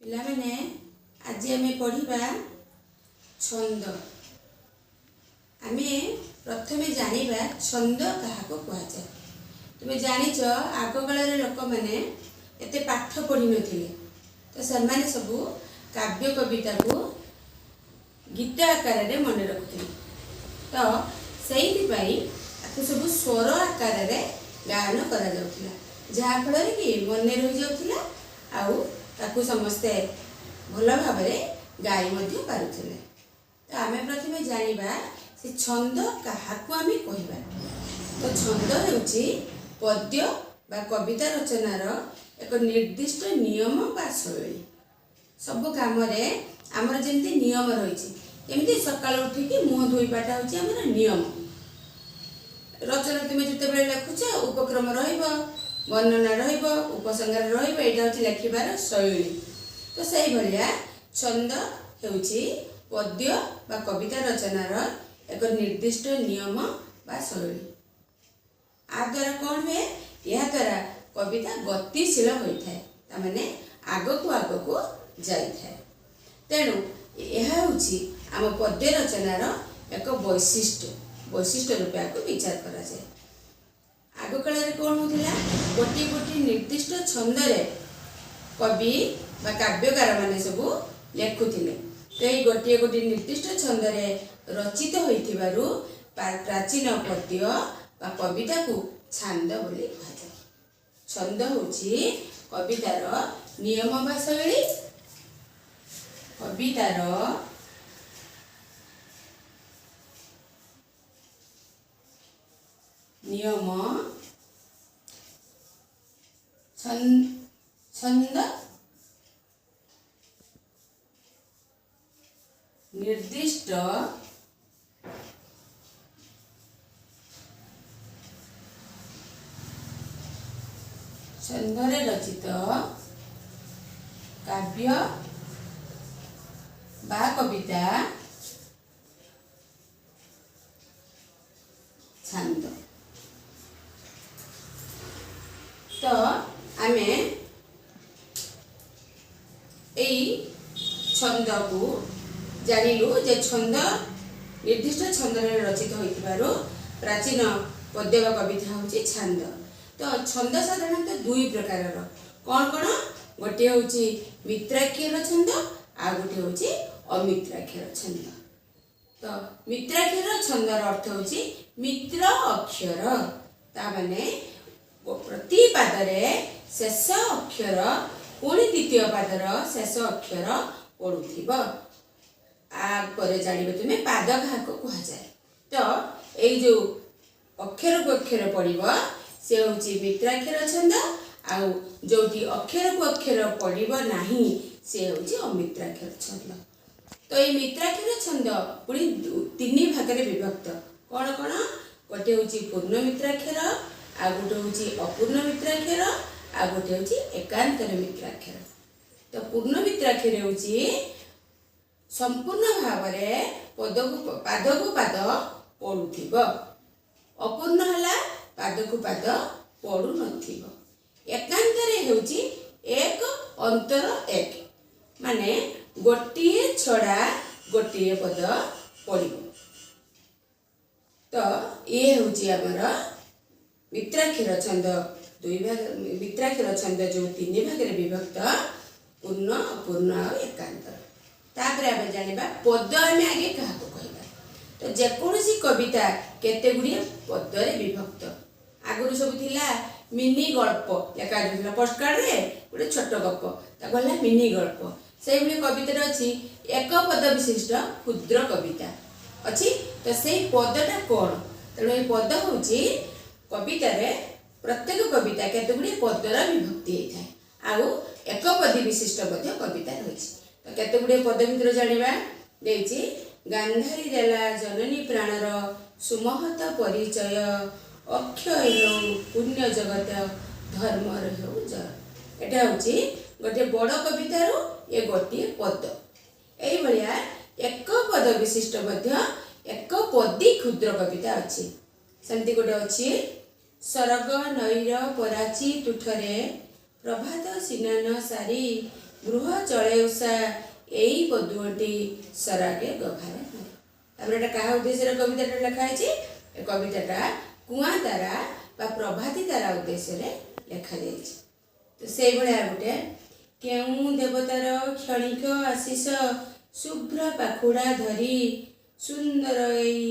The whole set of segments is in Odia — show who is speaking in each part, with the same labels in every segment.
Speaker 1: ପିଲାମାନେ, ଆଜି ଆମେ ପଢ଼ିବା ଛନ୍ଦ। ଆମେ ପ୍ରଥମେ ଜାଣିବା ଛନ୍ଦ କାହାକୁ କୁହାଯାଏ। ତୁମେ ଜାଣିଛ, ଆଗକାଳରେ ଲୋକମାନେ ଏତେ ପାଠ ପଢ଼ିନଥିଲେ, ତ ସେମାନେ ସବୁ କାବ୍ୟ କବିତାକୁ ଗୀତ ଆକାରରେ ମନେ ରଖୁଥିଲେ। ତ ସେଇଥିପାଇଁ ତାକୁ ସବୁ ସ୍ୱର ଆକାରରେ ଗାୟନ କରାଯାଉଥିଲା, ଯାହାଫଳରେ କି ମନେ ରହିଯାଉଥିଲା ଆଉ ତାକୁ ସମସ୍ତେ ଭଲ ଭାବରେ ଗାଇ ମଧ୍ୟ ପାରୁଥିଲେ। ତ ଆମେ ପ୍ରଥମେ ଜାଣିବା ସେ ଛନ୍ଦ କାହାକୁ ଆମେ କହିବା। ତ ଛନ୍ଦ ହେଉଛି ପଦ୍ୟ ବା କବିତା ରଚନାର ଏକ ନିର୍ଦ୍ଦିଷ୍ଟ ନିୟମ ବା ଶୈଳୀ। ସବୁ କାମରେ ଆମର ଯେମିତି ନିୟମ ରହିଛି, ଯେମିତି ସକାଳୁ ଉଠିକି ମୁହଁ ଧୋଇବାଟା ହେଉଛି ଆମର ନିୟମ। ରଚନା ତୁମେ ଯେତେବେଳେ ଲେଖୁଛ, ଉପକ୍ରମ ରହିବ, ବର୍ଣ୍ଣନା ରହିବ, ଉପସଂହାର ରହିବ। ଏଇଟା ହେଉଛି ଲେଖିବାର ଶୈଳୀ। ତ ସେଇଭଳିଆ ଛନ୍ଦ ହେଉଛି ପଦ୍ୟ ବା କବିତା ରଚନାର ଏକ ନିର୍ଦ୍ଦିଷ୍ଟ ନିୟମ ବା ଶୈଳୀ। ଆ ଦ୍ୱାରା କ'ଣ ହୁଏ? ଏହାଦ୍ୱାରା କବିତା ଗତିଶୀଳ ହୋଇଥାଏ, ତାମାନେ ଆଗକୁ ଆଗକୁ ଯାଇଥାଏ। ତେଣୁ ଏହା ହେଉଛି ଆମ ପଦ୍ୟ ରଚନାର ଏକ ବୈଶିଷ୍ଟ୍ୟ। ବୈଶିଷ୍ଟ୍ୟ ରୂପେ ଏହାକୁ ବିଚାର କରାଯାଏ। ଆଗକାଳରେ କ'ଣ ହେଉଥିଲା? ଗୋଟିଏ ଗୋଟିଏ ନିର୍ଦ୍ଦିଷ୍ଟ ଛନ୍ଦରେ କବି ବା କାବ୍ୟକାରମାନେ ସବୁ ଲେଖୁଥିଲେ। ତ ଏଇ ଗୋଟିଏ ଗୋଟିଏ ନିର୍ଦ୍ଦିଷ୍ଟ ଛନ୍ଦରେ ରଚିତ ହୋଇଥିବାରୁ ପ୍ରାଚୀନ ପଦ୍ୟ ବା କବିତାକୁ ଛାନ୍ଦ ବୋଲି କୁହାଯାଏ। ଛନ୍ଦ ହେଉଛି କବିତାର ନିୟମ ବା ଶୈଳୀ। କବିତାର ନିୟମ ଛନ୍ଦ ନିର୍ଦ୍ଦିଷ୍ଟ ଛନ୍ଦରେ ରଚିତ କାବ୍ୟ ବା କବିତା ଛାନ୍ଦ। ତ ଆମେ ଏଇ ଛନ୍ଦକୁ ଜାଣିଲୁ ଯେ ଛନ୍ଦ ନିର୍ଦ୍ଦିଷ୍ଟ ଛନ୍ଦରେ ରଚିତ ହୋଇଥିବାରୁ ପ୍ରାଚୀନ ପଦ୍ୟ ବା କବିତା ହେଉଛି ଛାନ୍ଦ। ତ ଛନ୍ଦ ସାଧାରଣତଃ ଦୁଇ ପ୍ରକାରର। କ'ଣ କ'ଣ? ଗୋଟିଏ ହେଉଛି ମିତ୍ରାକ୍ଷର ଛନ୍ଦ, ଆଉ ଗୋଟିଏ ହେଉଛି ଅମିତ୍ରାକ୍ଷର ଛନ୍ଦ। ତ ମିତ୍ରାକ୍ଷର ଛନ୍ଦର ଅର୍ଥ ହେଉଛି ମିତ୍ର ଅକ୍ଷର। ତା ମାନେ ପ୍ରତି ପାଦରେ ଶେଷ ଅକ୍ଷର ପୁଣି ଦ୍ୱିତୀୟ ପାଦର ଶେଷ ଅକ୍ଷର ପଡ଼ୁଥିବ। ଆ ପରେ ଜାଣିବ ତୁମେ ପାଦ କାହାକୁ କୁହାଯାଏ। ତ ଏଇ ଯେଉଁ ଅକ୍ଷରକୁ ଅକ୍ଷର ପଡ଼ିବ, ସେ ହେଉଛି ମିତ୍ରାକ୍ଷର ଛନ୍ଦ, ଆଉ ଯେଉଁଠି ଅକ୍ଷରକୁ ଅକ୍ଷର ପଡ଼ିବ ନାହିଁ, ସେ ହେଉଛି ଅମିତ୍ରାକ୍ଷର ଛନ୍ଦ। ତ ଏଇ ମିତ୍ରାକ୍ଷର ଛନ୍ଦ ପୁଣି ତିନି ଭାଗରେ ବିଭକ୍ତ। କ'ଣ କ'ଣ? ଗୋଟିଏ ହେଉଛି ପୂର୍ଣ୍ଣ ମିତ୍ରାକ୍ଷର, ଆଉ ଗୋଟେ ହେଉଛି ଅପୂର୍ଣ୍ଣ ମିତ୍ରାକ୍ଷର, ଆଉ ଗୋଟେ ହେଉଛି ଏକାନ୍ତର ମିତ୍ରାକ୍ଷର। ତ ପୂର୍ଣ୍ଣ ମିତ୍ରାକ୍ଷର ହେଉଛି ସମ୍ପୂର୍ଣ୍ଣ ଭାବରେ ପଦକୁ ପାଦକୁ ପାଦ ପଡ଼ୁଥିବ। ଅପୂର୍ଣ୍ଣ ହେଲା ପାଦକୁ ପାଦ ପଡ଼ୁନଥିବ। ଏକାନ୍ତରେ ହେଉଛି ଏକ ଅନ୍ତର ଏକ, ମାନେ ଗୋଟିଏ ଛଡ଼ା ଗୋଟିଏ ପଦ ପଡ଼ିବ। ତ ଇଏ ହେଉଛି ଆମର ମିତ୍ରାକ୍ଷର ଛନ୍ଦ ଦୁଇ ଭାଗ। ମିତ୍ରାକ୍ଷର ଛନ୍ଦ ଯେଉଁ ତିନି ଭାଗରେ ବିଭକ୍ତ, ପୂର୍ଣ୍ଣ, ଅପୂର୍ଣ୍ଣ ଆଉ ଏକାନ୍ତର। ତାପରେ ଆମେ ଜାଣିବା ପଦ ଆମେ ଆଗେ କାହାକୁ କହିବା। ତ ଯେକୌଣସି କବିତା କେତେ ଗୁଡ଼ିଏ ପଦରେ ବିଭକ୍ତ। ଆଗରୁ ସବୁ ଥିଲା ମିନି ଗଳ୍ପ ଲେଖା ଯାଉଥିଲା ପୋଷ୍ଟକାର୍ଡରେ, ଗୋଟେ ଛୋଟ ଗପ, ତାକୁ ହେଲା ମିନି ଗଳ୍ପ। ସେଇଭଳି କବିତାରେ ଅଛି ଏକ ପଦ ବିଶିଷ୍ଟ କ୍ଷୁଦ୍ର କବିତା ଅଛି। ତ ସେଇ ପଦଟା କ'ଣ? ତେଣୁ ଏଇ ପଦ ହେଉଛି କବିତାରେ ପ୍ରତ୍ୟେକ କବିତା କେତେ ଗୁଡ଼ିଏ ପଦର ବିଭକ୍ତି ହେଇଥାଏ, ଆଉ ଏକପଦୀ ବିଶିଷ୍ଟ ମଧ୍ୟ କବିତା ରହିଛି। ତ କେତେ ଗୁଡ଼ିଏ ପଦ ଭିତରୁ ଜାଣିବା ଦେଇଛି। ଗାନ୍ଧାରୀ ଦେଲା ଜନନୀ ପ୍ରାଣର ସୁମହତ ପରିଚୟ, ଅକ୍ଷୟ ହେଉ ପୁଣ୍ୟ ଜଗତ ଧର୍ମର ହେଉ ଜୟ। ଏଟା ହେଉଛି ଗୋଟିଏ ବଡ଼ କବିତାରୁ ଏ ଗୋଟିଏ ପଦ। ଏଇଭଳିଆ ଏକ ପଦ ବିଶିଷ୍ଟ ମଧ୍ୟ ଏକ ପଦୀ କ୍ଷୁଦ୍ର କବିତା ଅଛି। ସେମିତି ଗୋଟେ ଅଛି, ସରଗ ନଈର ପରାଚି ତୁଠରେ ପ୍ରଭାତ ସିନାନ ସାରି ଗୃହ ଚଳେ ଉଷା ଏଇ ପଦୁଅଟି ସରାଗେ ଗଭାରେ ମାରେ। ତାପରେ ଏଇଟା କାହା ଉଦ୍ଦେଶ୍ୟରେ କବିତାଟା ଲେଖା ହେଇଛି? ଏ କବିତାଟା କୁଆଁ ତାରା ବା ପ୍ରଭାତୀ ତାରା ଉଦ୍ଦେଶ୍ୟରେ ଲେଖାଯାଇଛି। ତ ସେଇଭଳିଆ ଗୋଟେ, କେଉଁ ଦେବତାର କ୍ଷଣିକ ଆଶିଷ ଶୁଭ୍ର ପାଖୁଡ଼ା ଧରି ସୁନ୍ଦର ଏଇ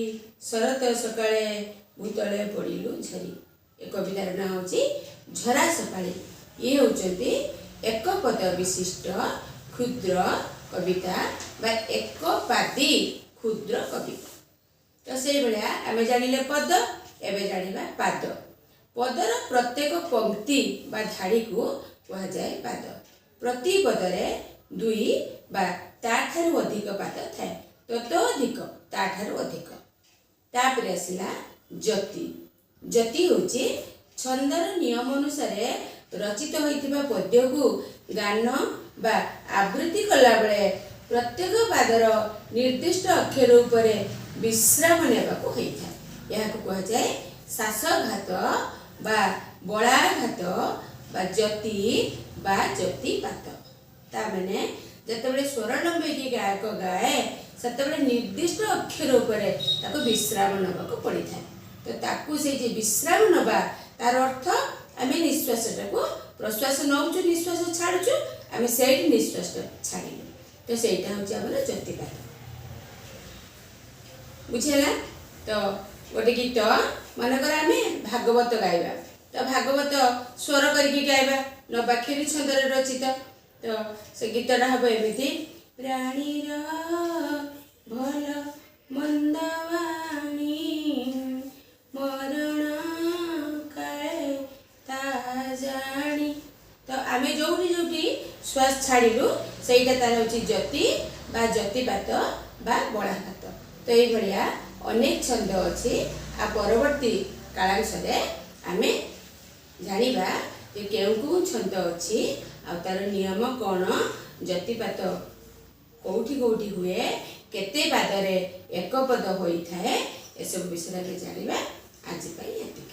Speaker 1: ଶରତ ସକାଳେ ଭୂତଳେ ପଡ଼ିଲୁ ଝରି। ଏ କବିତାର ନାଁ ହେଉଛି ଝରା ସକାଳେ। ଇଏ ହେଉଛନ୍ତି ଏକ ପଦ ବିଶିଷ୍ଟ କ୍ଷୁଦ୍ର କବିତା ବା ଏକପାଦୀ କ୍ଷୁଦ୍ର କବିତା। ତ ସେଇଭଳିଆ ଆମେ ଜାଣିଲେ ପଦ, ଏବେ ଜାଣିବା ପାଦ। ପଦର ପ୍ରତ୍ୟେକ ପଙ୍କ୍ତି ବା ଧାଡ଼ିକୁ କୁହାଯାଏ ପାଦ। ପ୍ରତି ପଦରେ ଦୁଇ ବା ତାଠାରୁ ଅଧିକ ପାଦ ଥାଏ, ତତୋଧିକ, ତାଠାରୁ ଅଧିକ। ତାପରେ ଆସିଲା ଯତି। ଯତି ହେଉଛି ଛନ୍ଦର ନିୟମ ଅନୁସାରେ ରଚିତ ହୋଇଥିବା ପଦ୍ୟକୁ ଗାନ ବା ଆବୃତ୍ତି କଲାବେଳେ ପ୍ରତ୍ୟେକ ପାଦର ନିର୍ଦ୍ଦିଷ୍ଟ ଅକ୍ଷର ଉପରେ ବିଶ୍ରାମ ନେବାକୁ ହୋଇଥାଏ। ଏହାକୁ କୁହାଯାଏ ଶ୍ୱାସଘାତ ବା ବଳାଘାତ ବା ଯତି ବା ଯତିପାତ। ତା ମାନେ ଯେତେବେଳେ ସ୍ୱର ଲମ୍ବେଇକି ଗାୟକ ଗାଏ, ସେତେବେଳେ ନିର୍ଦ୍ଦିଷ୍ଟ ଅକ୍ଷର ଉପରେ ତାକୁ ବିଶ୍ରାମ ନେବାକୁ ପଡ଼ିଥାଏ। ତ ତାକୁ ସେଇ ଯେ ବିଶ୍ରାମ ନେବା, ତାର ଅର୍ଥ ଆମେ ନିଶ୍ୱାସଟାକୁ ପ୍ରଶ୍ୱାସ ନେଉଛୁ, ନିଶ୍ୱାସ ଛାଡ଼ୁଛୁ, ଆମେ ସେଇଠି ନିଶ୍ୱାସଟା ଛାଡ଼ିଲୁ। ତ ସେଇଟା ହେଉଛି ଆମର ଯତିପାତ। ବୁଝିହେଲା ତ? ଗୋଟେ ଗୀତ ମନେକର ଆମେ ଭାଗବତ ଗାଇବା, ତ ଭାଗବତ ସ୍ୱର କରିକି ଗାଇବା, ନବାକ୍ଷରୀ ଛନ୍ଦରେ ରଚିତ। ତ ସେ ଗୀତଟା ହେବ ଏମିତି, ପ୍ରାଣୀର ଭଲ ମନ୍ଦ ବାଣୀ ମରଣ କାଳେ ତା ଜାଣି। ତ ଆମେ ଯୋଉଠି ଯୋଉଠି ଶ୍ୱାସ ଛାଡ଼ିଲୁ, ସେଇଟା ତାର ହେଉଛି ଯତି ବା ଯତିପାତ ବା ବଳାଘାତ। ତ ଏଇଭଳିଆ ଅନେକ ଛନ୍ଦ ଅଛି। ଆଉ ପରବର୍ତ୍ତୀ କାଳାଂଶରେ ଆମେ ଜାଣିବା ଯେ କେଉଁ କେଉଁ ଛନ୍ଦ ଅଛି ଆଉ ତାର ନିୟମ କ'ଣ, ଯତିପାତ କୋଉଠି କୋଉଠି ହୁଏ, କେତେ ପାଦରେ ଏକ ପଦ ହୋଇଥାଏ, ଏସବୁ ବିଷୟରେ ଆମେ ଜାଣିବା। ଆଜି ପାଇଁ ଏତିକି।